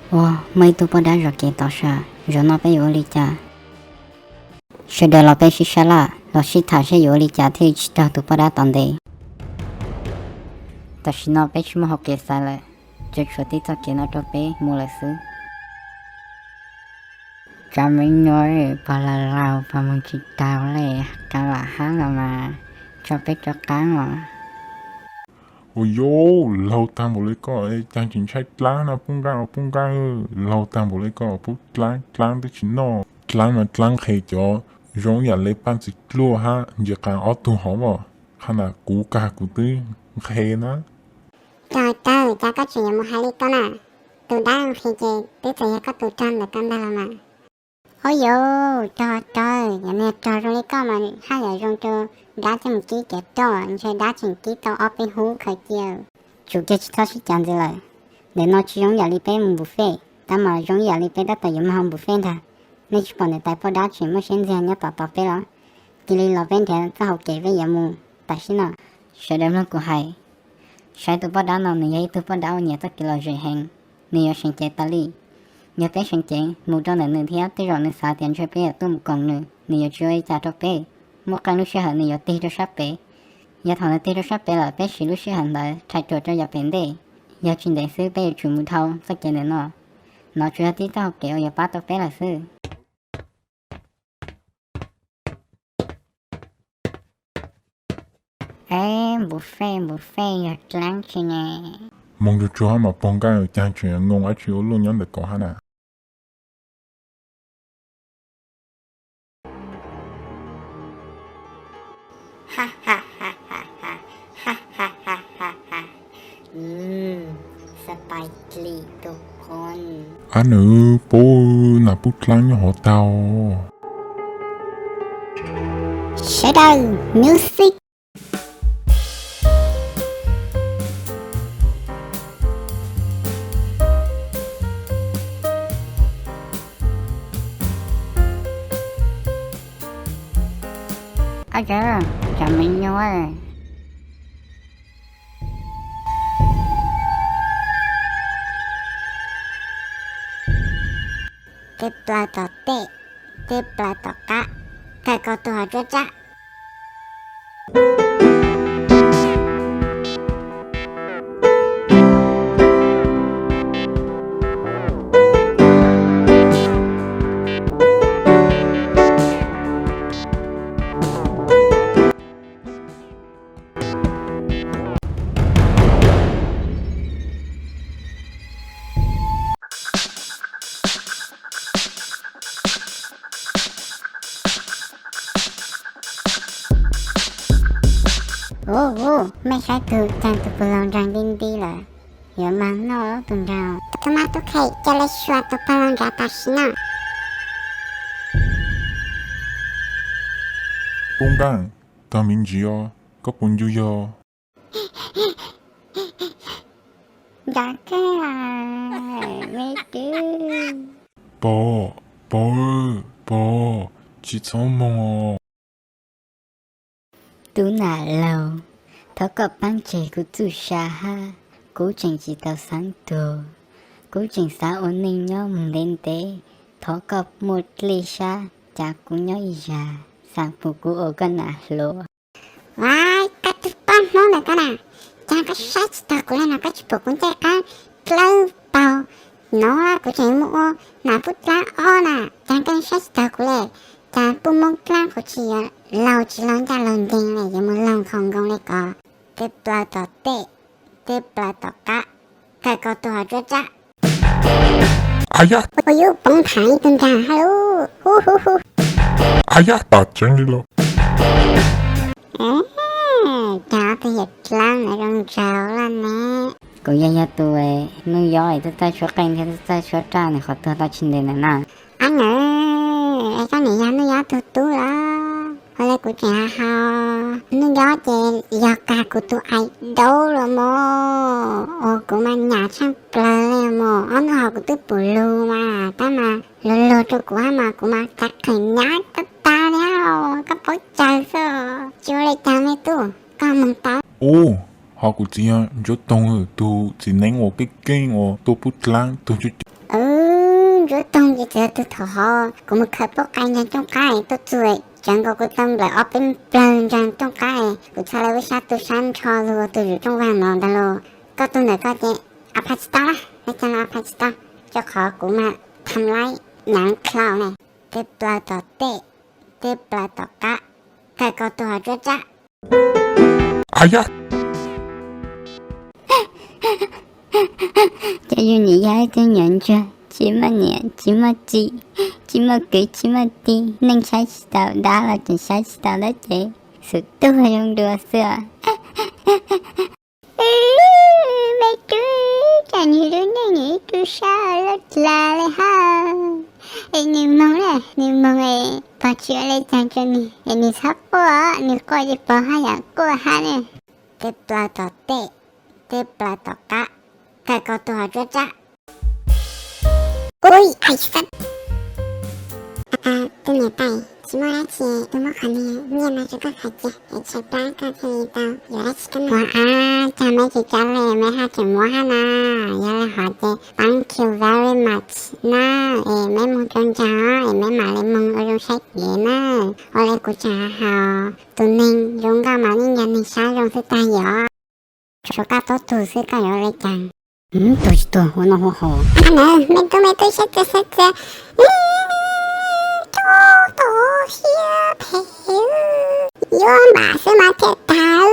Ua, muaj ib tug poj dab zov kev tod sav, zaum no peb yuav ua li cas? Sawv daws los peb sib sab laj los sib tham seb yuav ua li cas thiaj li tsis raug tus poj dab tom ntej. Tam sim no peb tsis muaj hauv kev xaiv lawm, tsuas tshuav tib txoj kev no rau peb mus lawm xwb. Tsav me nyuam, pog laus laus pog mus tsis taus li, qab vam hab los mas tso peb rov qab os. Ua yus laug tag npaum li koj, cas tseem ntshai dlaab no Pub Nqaj, Pub Nqaj, laug tag npaum li koj, pub dlaab, dlaab twb tsis noj, dlaab mas dlaab nqhes cov zoo yam li Paj Ntxwg Dluaj hab Nce Qas ob tug hov os, qhov ntawd kuv kag kuv twb nqhes na. Raug tawg, cas koj tseem yuav mus hais li koj na? Tus dab nqhes ces twb txawm yog koj tus raug ntawm koj ntag los mas. Ub yus, raug tawg, yog nws raug zoo li koj mas haj yam zoo rau dab coj mus kib kev roj, ntshe dab tseem kib tau ob peb hub khaws cia. Tsum kiag tsis txhob sib cav ntxiv lawm. Ntawm no tsis zoo yam li peb mus npus fej, tab mas zoo yam li peb tab tom yuav mus hauv npus fej ntag. Nej tsis pom niam tais poj dab tseem muaj siab ntxiag nyob tom tod peb los? Cia li los peb nrhiav txoj hauv kev peb yuav mus tam sim no. Sawv daws mloog kuv hais, saib tus poj dab no nws yog ib tug poj dab uas nyiam txoj kev lom zem heev, nws yuav seev cev tas li. Yog peb seev cev mus rau ntawm nws thiab tej zaum nws xav tias ntshe peb yuav tuaj mus koom nws, nws yuav tsis ua li cas rau peb. Muaj qee lub sij hawm nws yuav tig rau sab pem. Yog thaum nws tig rau sab pem lawm peb siv lub sij hawm ntawd rhais ruam rau yav pem ntej. Yog tsis ntev xwb peb yuav tsum mus dhau txoj kev ntawm no. No tsuas yog tib txoj hauv kev uas yuav pab tau peb lawm xwb. Eb, npus fej, npus fej yog dlaab tsi ne? Moog tsuag tsuag hab mas pog Nqaj, cas tseem nyuam qhuav ua luaj nyob ntawm ko hab na. Ab nws, pab nam pub dlaab nyob hov tag. Sawv daws, music. Ab tsav, tsav me nyuam. Teb plaws tom tej, teb plaws tom qab, kawg kaus tus hauv tsuab tsab. Ub ub, mej saib tug caag tus pug laug nraag nti nti lawm, yuav maag noj tus nraug. Tub mab tub qhe, ca le xyuas tus pog laug nrad tam sim no. Pub Nqaj, tag me ntsis os, koj puas ncu yog? Nrad kawg, me tub. Pog, pog, pog, tsis txhob moog os. Tub nam laug, thov koj paab tseg kuv txuj sa hab, kuv tseem tsis tau xaav tuag, kuv tseem xav ua neej nyob mus ntev ntev, thov koj muaj dlej sab cav kuv nyob ib zag, xaav pum kuv ua koj nam hluas. Ua, koj tug poj Hmoob ntawm koj na, caag koj saib tsis taug kuv le no, koj tsis pum kuv ncej qaab dlawb paug no, kuv tseem mus ua nam pub dlaab ob na, caag koj saib tsis taug kuv le, caag pub Moob dlaab kuv tsis yog laug tsis laug ncaj laug nceeg le, yuav mus laug nkhaus nkoos le ko. Teb plaws tom tej, teb plaws tom qab, kawg kaus tus hauv tsuab tsab. Ua yub poob thaam ib tug nraag hab lub hu hu hu. Ab yab, tam tseev li los. Caag ob tug yawm dlaab no zoo nraug laj ne. Kuv yog yog tus Nuj Yob es tuaj txawj tshuab qeej thiab tuaj txawj tshuab raj, nws qhov tuag tau tsis ntev ntawm na. Ab nawb, es koj niam yog Nuj Yob tug tub los? Ua le kuv tseem has has, Nuj Yob ces yog kag kuv tus idol los mog, uas kuv mas nyam tshaaj plawg le mog, ob nub hov kuv twb pum lug mas tab mas lug lug rua kuv hab mas kuv mas txav qeej nyab tag tag le, koj paub cawg xwb. Tsis ua le caag me tub, koj moog tau. Ub, hov kuv txiv yog Ntsuab Toog tug txiv neeb uas keej keej uas tuaj pub dlaab tug cuj cuj. Txiv, tus thaum hov kuv mus khaws pob qa ntsaag cooj qab tuaj txug, tsawv nkaus kuv tau nplawm ob peb plawg ntsaag cooj qab, kuv txhaj le ua sab tug sab nrho lug ua tug zuj cooj vaag no ntag lauj. Koj tug ntawm koj ces a pha tsis tau lawm, neb caag los a pha tsis tau, rua qhov kuv mas tham laib nyaav khlaus ne. Tej plaws tom tej, tej plaws tom qab, kawg koj tug hov tsuab tsab. Cov yug nim yog ib tug nyuam ntsuag tsis muaj niam tsis muaj txiv, tsis muaj kwv tsis muaj tij, neej saib tsis taus dab los tseem saib tsis taus dab tsi, xub tuag zoo dua xwb. Me tub, tsam nwg lub neej nwg ib tug sab loj dlaag le hab. Es nwg moog na, nwg moog es pog tsis ua le caag rua nwg es nwg txhob quaj, nwg quaj ces pog haj yam quaj hab ne. Tej plaws tom tej, tej plaws tom qab, kawg koj tug hov tsuab tsab. Ui, ai xab. Tus niam tais, tsis muaj dab tsi, tug muab qhov niag nyiaj no rua koj khaws cia es tshaib plab koj thiaj li tau yuav dab tsi kab na. Ua, ab, cas meb tsis tsab le, meb haj tseem muab hab na. Yog le hov ces thank you very much na, es meb moog rua nraag es meb mam le moog ua zoo saib kev na. Ua le kuv tsaam hais, tus neeg zoo nkauj mas yeej yog neeg sab zoo xwb tag yom. Tshuav koj tub tug xwb koj yuav ua le caag. Tuag tsis tuag ua no ua haus. Ab na, me tub me tub saib txias saib txias. Cov tuag siab phem, yuav npam xwb mas thiaj tag.